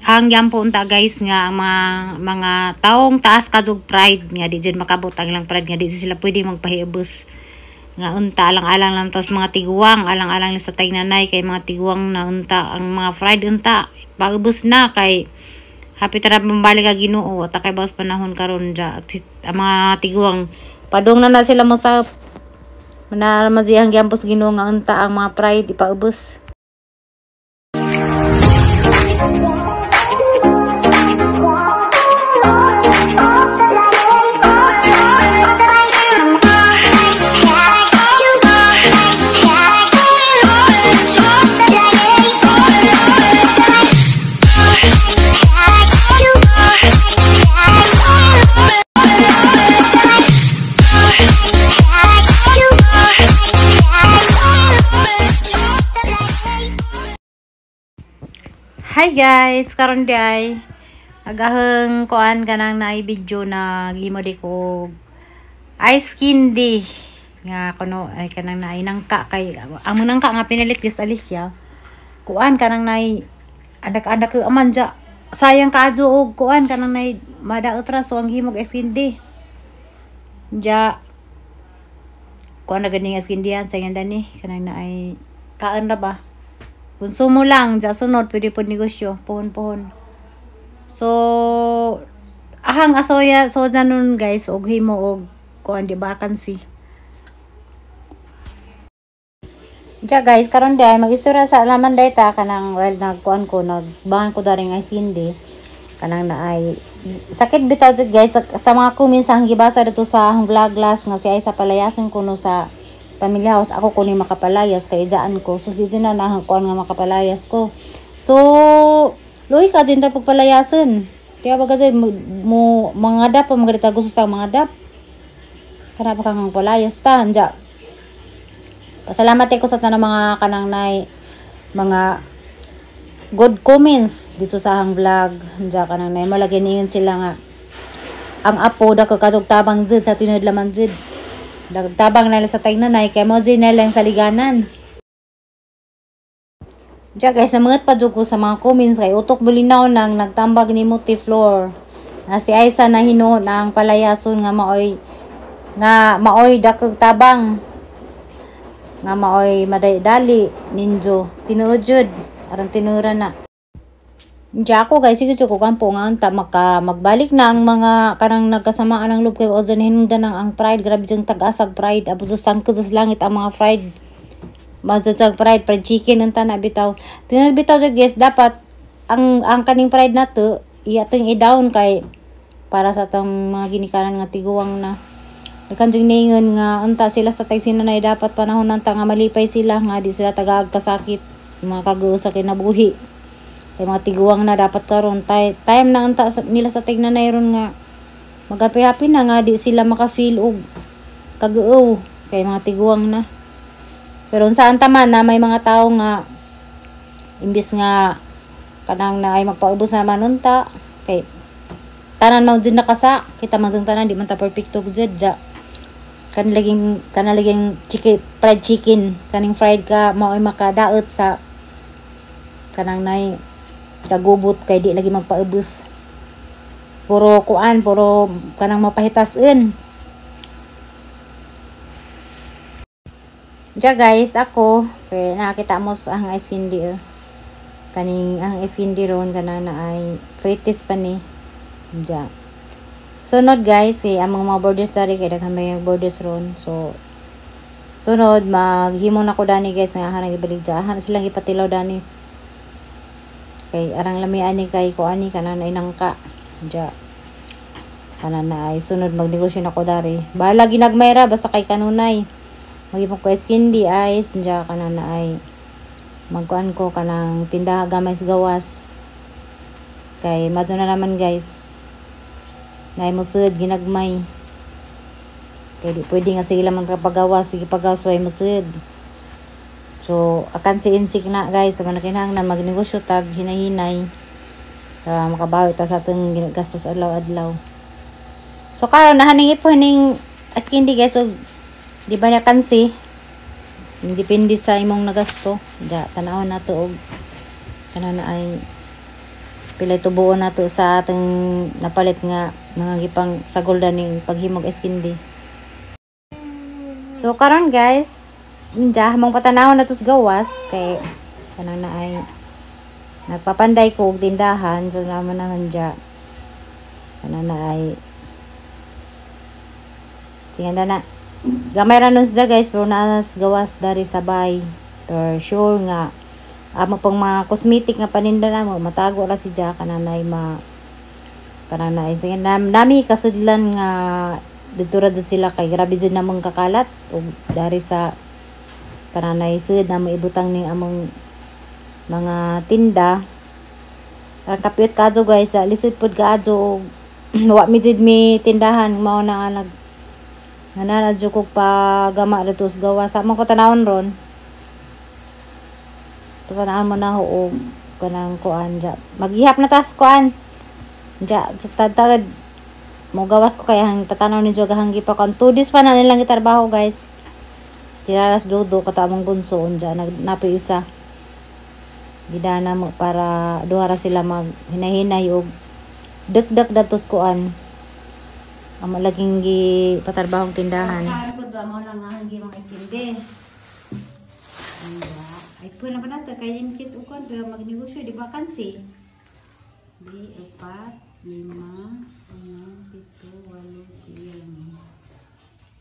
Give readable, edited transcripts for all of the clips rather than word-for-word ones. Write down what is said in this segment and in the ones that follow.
Ang yampo unta guys nga ang mga taong taas kadug pride nga di jud makabot ang ilang pride nga di sila pwede magpahiubos nga unta alang-alang lang tas mga tiguang alang-alang sa tagnanay kay mga tiguang na unta ang mga pride unta paubos na kay happy tara mambalik ka Ginoo ta kay bawas panahon karon ja ang mga tiguang padung na na sila mo sa manarama siyang giambos Ginoo nga unta ang mga pride ipaubos. Hi guys, karon di ay agaheng kuan kanang naay video na gihimo di ko ice candy nga kuno ay kanang naay nangka kay ang nangka nga pinalit guys Alicia kuan kanang naay anak-anak aman ja sayang kaadyo og kuan kanang naay madaot ra so ang himog ice candy ja kuan na ganing ice candy han sayang dani kanang naay kaan ra ba. Konsumo lang, ja sunod, pwede po negosyo, pohon-pohon. So, ahang asoya, so nun guys, og himo og kuan di vacancy. Ja guys, karon di ay mag-istorya sa alaman dayta kanang well nagkuan ko, nagbangan ko daring ay sindi. Kanang naay sakit bitaw jud guys sa mga comments ang gibasa dito sa ahong vlog last nga si ay sa palayasan kuno sa pamilya house ako kuno makapalayas kay ijaan ko. So si na kuan nga makapalayas ko. So luhi ka din ta pagpalayasan. Kaya ba kasi mo mga dap pa mga gusto ta mga dap. Kana pa kang palayas ta anja. Pasalamat ko sa tanang mga kanang nay mga good comments dito sa ahang vlog. Anja kanang nay malagi niyon sila nga ang apo da kakadog tabang jud sa tinuod laman jud. Nagtabang na sa tagnanay kay mo jud na lang sa liganan. Diya guys, namangat pa jud ko sa mga comments kay utok bulinaw nang nagtambag ni Multiflor. Na si Aiza na hinuon ang palayason nga maoy dakog tabang. Nga maoy madali-dali ninjo tinuod jud aron tinura na. Diya ako guys, sige ko kampo nga unta maka magbalik na ang mga kanang nagkasamaan ng loob kay Ozan hinungdan ang pride grabe jang tag-asag pride abot sa sangkos sa langit ang mga pride. Magsasag pride, fried chicken unta na bitaw. Tinuod bitaw jud guys, dapat ang kaning pride nato iatong i-down kay para sa atong mga ginikanan nga tiguang na. Nagkanjung ningon nga unta sila sa tatay sinanay dapat panahon nanta nga malipay sila nga di sila tagaag kasakit mga kaguo sa kinabuhi. Kay mga tiguang na dapat karon time na unta nila sa tignanay ron nga magapi-happy na nga di sila maka-feel og kaguo kay mga tiguang na. Pero saan taman na may mga tao nga imbis nga kanang na ay magpaubos naman unta kay tanan man jud nakasa kita man jud tanan di man ta perfecto jud ja kan laging chicken fried chicken kaning fried ka maoy makadaot sa kanang nay kagubot kay di lagi magpaubos. Puro kuan, puro kanang mapahitasin. Diya guys, ako kay nakita mo sa ang ice candy eh. Kaning ang ice candy ron kanang na ay fritis pa ni. Diya. Sunod guys, kay ang mga borders dari kay daghan may borders ron. So sunod maghimo na ko dani guys nga hanang ibalik diya. Han silang ipatilaw dani. Kay arang lami ani kay ko ani kanang na inangka. Diya. Kanang na ay sunod magnegosyo na ko dari. Bahala ginagmay ra basta kay kanunay. Maghimo ko ice candy ice diya kanang na ay magkuan ko kanang tindaha gamay sa gawas. Kay madto na naman guys. Nay musud ginagmay. Kay di pwede nga sige lang magpagawas, sige pagawas way musud. So, akan si insik na guys, sa mga kinahanglan magnegosyo tag hinay-hinay para makabawi ta sa atong gastos adlaw-adlaw. So karon nahaning ipo ning ice candy guys, so di ba na kansi? Depende sa imong nagasto. Ja, tan-awon nato og kana na ay Pila tubuon nato sa atong napalit nga mga gipang sagol ning paghimog ice candy. So karon guys, diya mong patanawon na tos gawas kay kanang na ay nagpapanday ko og tindahan, tanaw man ang dya. Kanang na ay sige na. Gamay ra nun siya guys, pero naas gawas dari sabay. Pero sure nga amo pang mga cosmetic nga paninda na mo matago ra si dya kanang ma kanang na sige nami kasudlan nga dito ra jud sila kay grabe jud namong kakalat ug dari sa kananay sud na ibutang ning among mga tinda. Aron kapit kadto guys, sa lisod pud kaadto og wa mi jud mi tindahan, mao na nga nag nga na jud kog pagama dito sa gawas. Sa among ko tanawon ron, tanawon mo na ho og kanang kuan dya, maghihap na tas kuan dya sa tagad mo gawas ko kay hang patanaw ni Joga hanggi pa kon 2 days pa na nilang gitrabaho guys. Tilaras dodo kato among bunso unja nag napoy isa gidana mo para duha ra sila mag hinahinay og dek-dek datos kuan amo laging gi patrabahong tindahan. Mo lang nga hanggi mga isinde. Ay po na ba nato kay in case ukon pero magnegosyo di ba kansi. Di apat, lima, enam, pito, walo, siyam,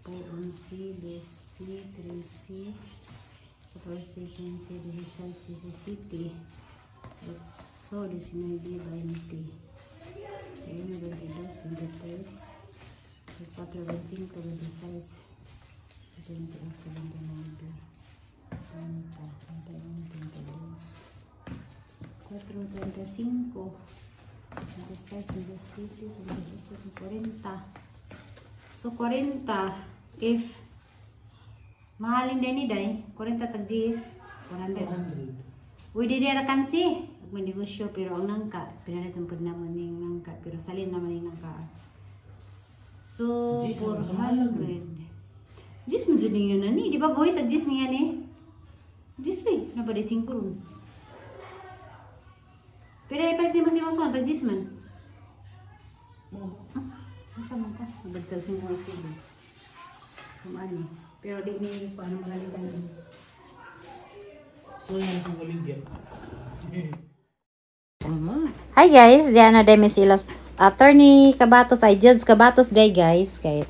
po, onse, dose, trese, katorse, kinse, disisays, disisite, otso, disinaybe, bainte, 21, 22, 23, 24, 25, 26, 28, 29, 30, 31, 32, 4, 35, 36, 37, 38, 40. So, 40. If mahalin din ni day, 40 tag 10, 100. Uy, di ra kansi. Ug negosyo pero ang nangka, pinalitan pud namo ning nangka pero salin naman ning nangka. So, Jis, ang sa mahal. 400. Jis mo jud niya na ni, di ba boy tag jis niya ni? Jis eh, na ba di 5 ron. Pero ipalit mo si Mason, tag jis man. Oh. Ah, man ka? Nabagtag 5 mas kilo. Kumani. Pero di ni paano magalitan ni. So yan ang waligyan. Hi guys, diyan na dami sila attorney Kabatos ay Judge Kabatos day guys kay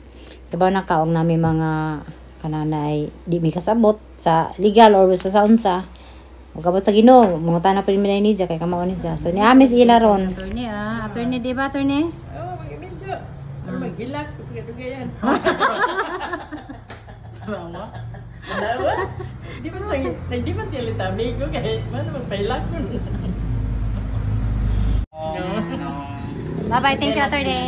iba na kaong nami mga kananay di mi kasabot sa legal or sa saunsa. Ug kabot sa Ginoo, mga tanan pa rin ni kay kamao ni siya. So ni amis ila ron. Attorney ah, attorney di ba attorney? Oh, mag-imidyo. Or mag-ilak. Pagkadugayan. Tama. Dalawa? Di ba di ba tili amigo kahit man magpailak ko. Bye bye, thank you attorney.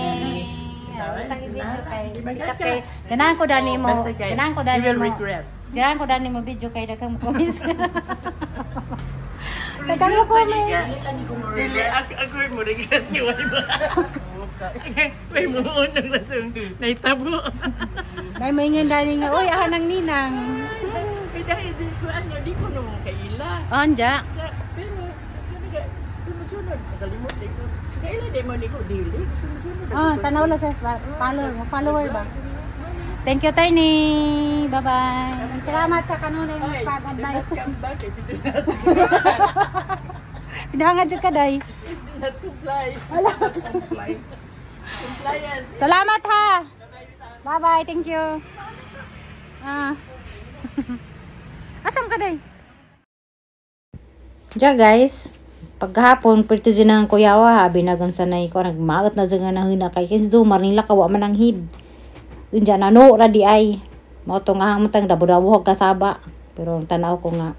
Ganahan ko dani mo. Ganahan ko dani You will mo. regret. Ganahan ko dani mo video kay daghang comments. Daghang mo comments. Dili, ako mo regret ni Way mo. Way mo unang rasong naitabo. Dai mo ingon dani nga, oy aha nang ninang. Kaya dahil din ko ano, di ko nung kaila. Anja. Pero, sunod-sunod, nakalimot di ko. Kaila di mo ni ko, dili, sunod-sunod. Oh, tanaw lang sa follower mo, follower ba? Thank you, attorney. Bye-bye. Salamat sa kanunay Ay, pag-advise. do not come back if you do not, Pinahangad jud ka day. if you do not comply. Comply. Compliance. Salamat ha. Bye-bye. Thank you. Ah. Asam ka day? Diya guys, pagkahapon, perti dyan ang kuyawa, abi nagang sanay ko, nagmagat na dyan nga nahina kay kasi Zumar nila kawa man ang hid. Diyan na no, ra di ay. Mao to nga matang dabo-dabo hog kasaba. Pero ang tanaw ko nga,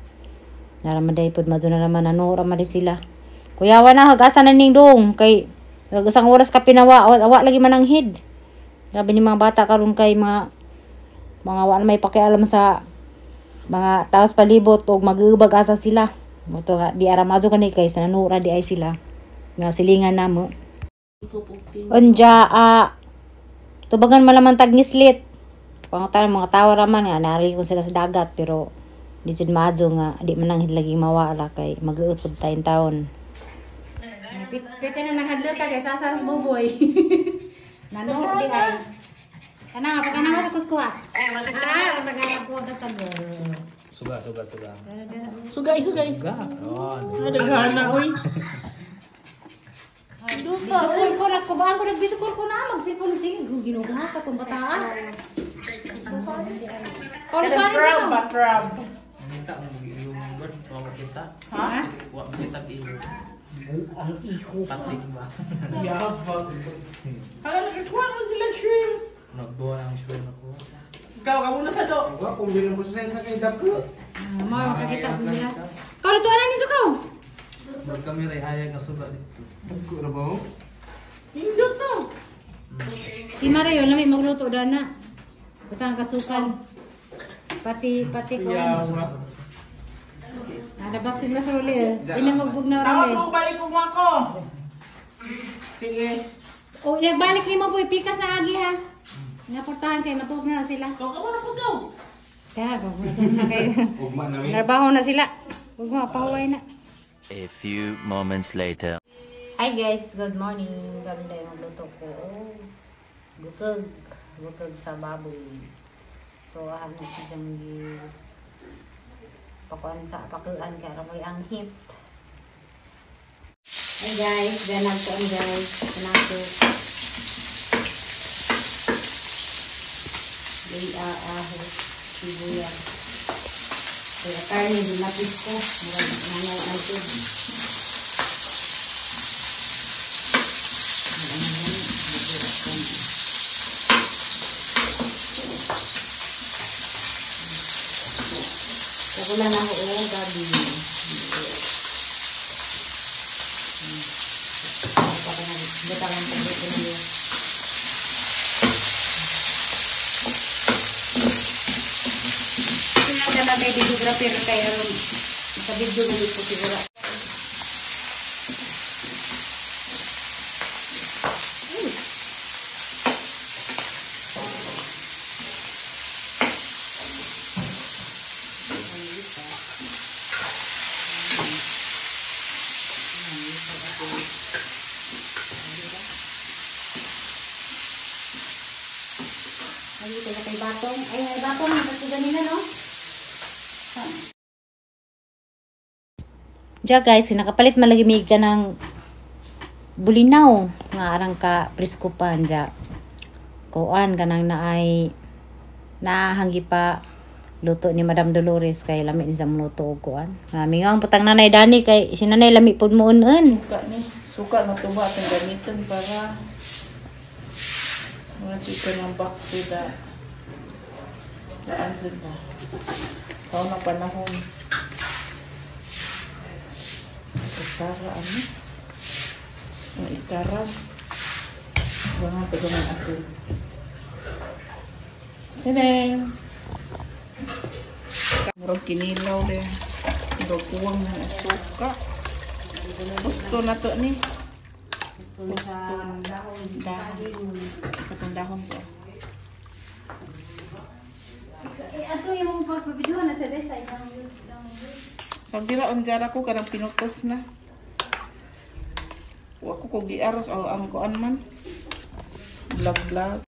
naraman day pud madto na naman ano ra man di sila. Kuyawa na hag asa na ning dong kay isang oras ka pinawa, awa, awa lagi man ang hid. Grabe ni mga bata karon kay mga wa na may pakialam sa mga taos palibot og mag-uubag asa sila. Mo to nga di ara madto kani kay sa nanura di ay sila. Nga silingan namo. Unja tubagan malaman tag ngislit. Pangutan mga tawo raman nga nari kung sila sa dagat pero di jud maadyo nga di man ang lagi mawala kay mag-uupod tayong taon. Pwede na nanghadlo ka kay sasar sa buboy. Nano di ay. Kana patanaw sa kuskuha. Ah, nagagawa ka sa go. Suga, suga, suga. Sugay, sugay. Suga. Oh, Daghana oy. Bitukol ko na kubaan ko nagbitukol ko na magsipon tingin ginuha ka tong bataan. Kau Crab ba crab? Kita ang iyong bird, wa kita. Ha? Wa kita iyo. Ang iho. Pating ba? Yabag. Hala, nagkuha mo sila shrimp. Nagduha ang shrimp ako. Ikaw, ka muna sa do. Wa kung bilang ko sa na kay dako. Mao makakita po sila. Kau lutuan ni Jukaw. Murag kami ray hayag nga suga dito. Dako ra ba? Oh? Hindot to. Si Mario lami magluto dana. Basta ang kasukan. Pati pati ko. Yawa. Nalabas ko na sa uli. Ina magbugnaw Tawag rin. ko, balik ko ako. Sige. O nagbalik nimo boy pikas na agi ha. Nga portahan kay matuog na sila. Ikaw ka muna po ikaw. Kaya na kayo. Ugma na mi. Trabaho na sila. Huwag mo, pahuway na. A few moments later. Hi guys, good morning. Ganda yung magluto ko. Oh, bukog. Bukog sa baboy. So, ano si siyang pakuan sa pakuan kaya may ang hit. Hi guys, ganag ko guys. Ganag. Luya, aho, sibuyas. Kaya karne, dinapis ko. Murag nangaw ang tubig. Wala na ako, oh, gabi. Sinang na kay videographer kay aron sa video ko siguro. Ay, kaya kay batong. Ay, ay batong. Kasi ganina, no? Diya guys, nakapalit malagi may ka ng bulinaw nga arang ka presko pa dya. Kuan kanang naay nahanggi pa luto ni Madam Dolores kay lami ni sa luto og kuan. Nga mingaw putang nanay Dani kay si nanay lami pud mo un-un. Suka ni. Suka na tuba atong gamitin para mga chicken ng back to the daan dun ba? Sa unang panahon. Kutsara ano? Ang ikarag. Mga pagawang asin. Teneng! Murag kinilaw din. Murag kuwang ng asuka. Gusto na to ni. Gusto dahon. Katong dahon ko. Eh, ato yung pagpabidyohan na sa desa. Sa dira unjara ko kanang pinutos na. Wa ko kog giaros o ang kuan man. Vlog vlog.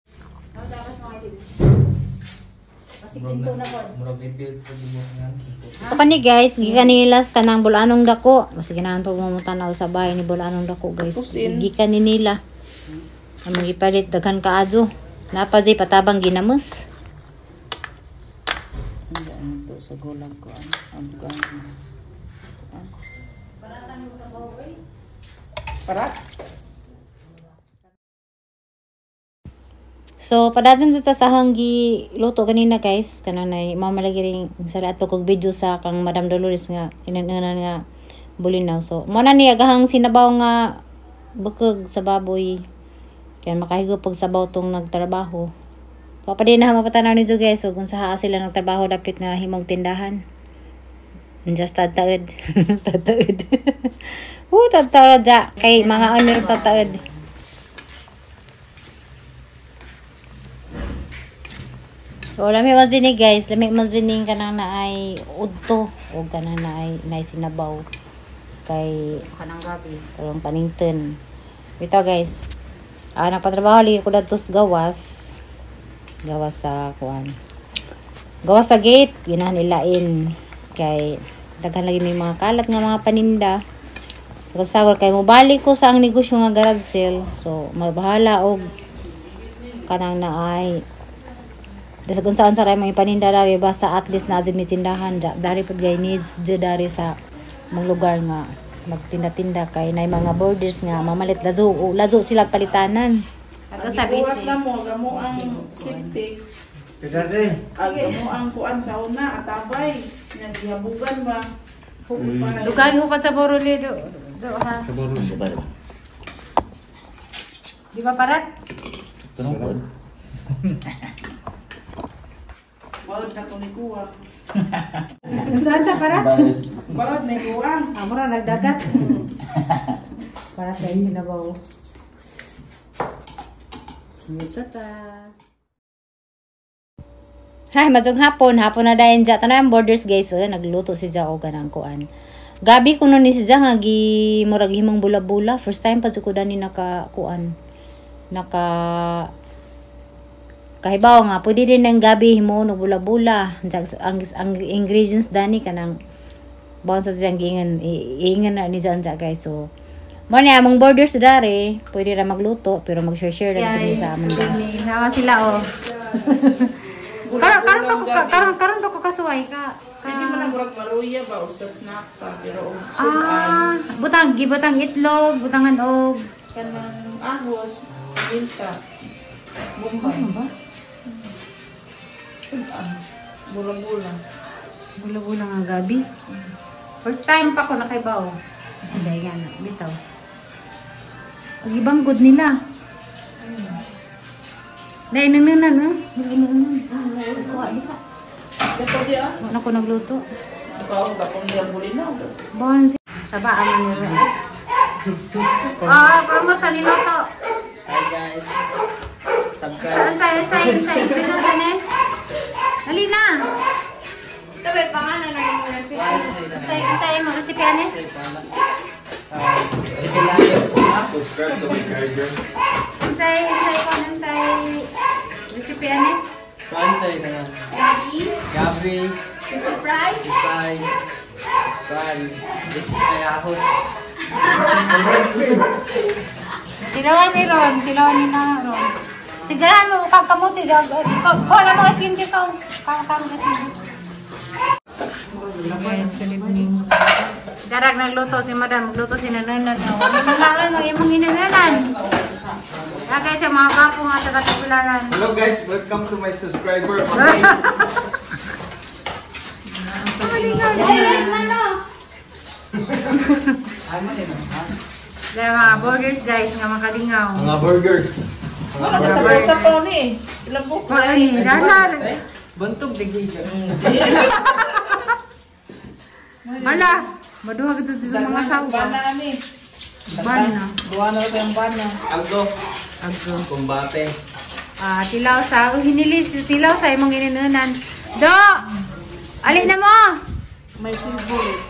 So kani guys, gikan nila sa kanang bulanong dako. Mas ganahan pa mo tanaw sa bahay ni bulanong dako guys. Gikan ni nila. Ang gipalit daghan kaadyo. Napa jay patabang ginamos. Ang ano to sa gulag ko ang bugang. Parat? So padayon sa ta sa hanggi luto ganina guys, kanang nay mama lagi ring sa ato kog video sa kang Madam Dolores nga inanan nga bulinaw. So mo na niya gahang sinabaw nga bukog sa baboy. Kaya makahigo pag sabaw tong nagtrabaho. So pa din na mapatanaw ninyo guys, so kung sa sila nagtrabaho dapit nga himog tindahan. Just tataod. Tataod. Tataod ja. Kay mga owner tataod. So, lami man din guys, lami man din kanang naay udto o kanang naay naay sinabaw. Kay kanang gabi karong panington. Bitaw guys. Nagpatrabaho lagi ko dadto sa gawas. Gawas sa kuan. Gawas sa gate ginahan ilain kay daghan lagi may mga kalat nga mga paninda. So sagol kay mobalik ko sa ang negosyo nga garage sale. So mabahala og kanang naay bisag unsaon sa ray mga paninda dari basta at least naa jud may tindahan dari pud gay needs jud dari sa mong lugar nga magtinda-tinda kay nay mga borders nga mamalit lazo o lazo sila palitanan. Gibuhat na mo, gamo ang septic. Ag gamo ang kuan sa una, atabay. Nga gihabugan ba? Hupay. Dugay ko sa Boroli do, do ha. Sa Boroli. Di ba parat? Baod na ko ni kuha. Saan sa parat? Baod na kuha. Amora nagdagat. Para sa inyo na ba? Tata. Hay, mazong hapon. Hapon na dayon dyan. Tanay ang borders guys. Eh, nagluto si Ja og kanang kuan. Gabi kuno ni si Ja nga gi murag himong bula-bula. First time pa jud ko dani naka kuan. Naka kahibaw nga pwede din ng gabi himo no bula-bula. Ang ingredients dani kanang bawon sa diyang giingan iingan na ni Jan guys. So mo ni among borders dare, pwede ra magluto pero mag-share-share lang kini sa among guys. Nawa sila oh. Karon pa ko kasuway ka. Pwede man ang murag maruya ba o sa snack pa pero og Ah, butang gibutang itlog, butangan og kanang ahos, binta. Bombay. Ano ba? Sudan. Bula-bula. Bula-bula nga gabi. First time pa ko nakaibaw. Hindi yan, bitaw. Ang ibang good nila. Dahil nang nanan, no? Kuha diha. Dato diya. Wala ko nagluto. Ikaw gapon diya bulinaw. Bon, saba ang nila. Ah, promote sa niluto. Hi guys. Subscribe. Unsay, unsay, unsay. Pinuto ni. Dali na. Sabay, pangalan na yung recipe. Unsay, unsay imong recipe ani? Chicken nuggets. Subscribe to my charger. Unsay, unsay kon unsay recipe ani? Kuan tayo na. Gabi, Gabi. surprise. Sipay. Kuan. It's ayahos. Tilawan ni Ron, tilawan ni na Ron. Sigurahan mo kang kamuti jog. Ko na mo skin ko. Kang kang kasi. Guys, good evening. Darag nagluto si Madam, nagluto si Nananan. Mga mga imong hinananan. Guys, sa mga kapo nga taga Tagbilaran. Hello guys, welcome to my subscriber. Okay. Ay, red man, no? Dahil mga borders guys, nga makalingaw. Mga burgers. Wala ka sa pa ni. Ilang buko. Wala ni, dala. Buntog dighiga. Hala, maduha gito sa mga sawa. Bana ani. Bana. Duha na lang bana. Aldo. Ago. Kumbate. Ah, tilaw sa hinilis, tilaw sa imong ininunan. Do! Ali na mo! May favorite.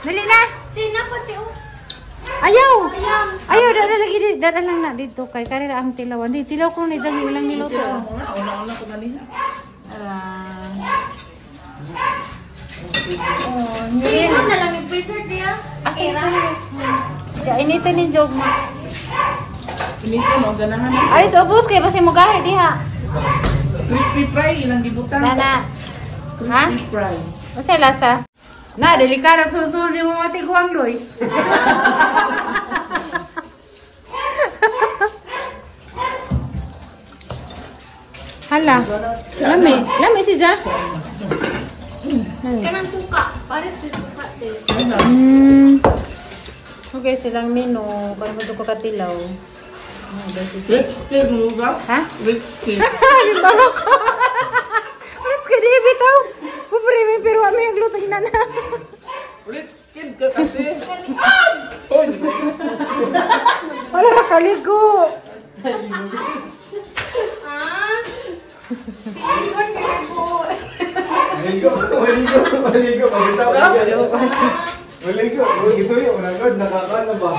Dali na! Tingnan ko, tiyo. Ayaw! Ayaw, dara lagi di, dara lang na dito kay karera ang tilawan. Di tilaw ko ni jang ilang niluto. Una-una ko na niya. Oh, ni. Ano na lang yung freezer diya? Asin ko. Ja, inito ni jog mo. Pinito no, ganahan na. Alis ubos kay basi mo gahi diha. Crispy fry, ilang gibutang. Dana. Crispy fry. Unsay lasa? Na, delikado sulsul di mo matiguang doy. Hala. Lami, lami si Ja. Kanang suka. Pares sa suka, te. Okay, silang menu. Karon mo ko katilaw. Rich kid mo ba? Ha? Rich kid. Yung barok. Let's get it, bitaw. Pobre mi pero wa mi nagluto ginana. Rich kid ka kasi. Oy! Wala ra kaligo. Ah? Favorite ko. Maligo, maligo, maligo. Pabitaw ka? Maligo, gituyo, unagod, nakakan na ba?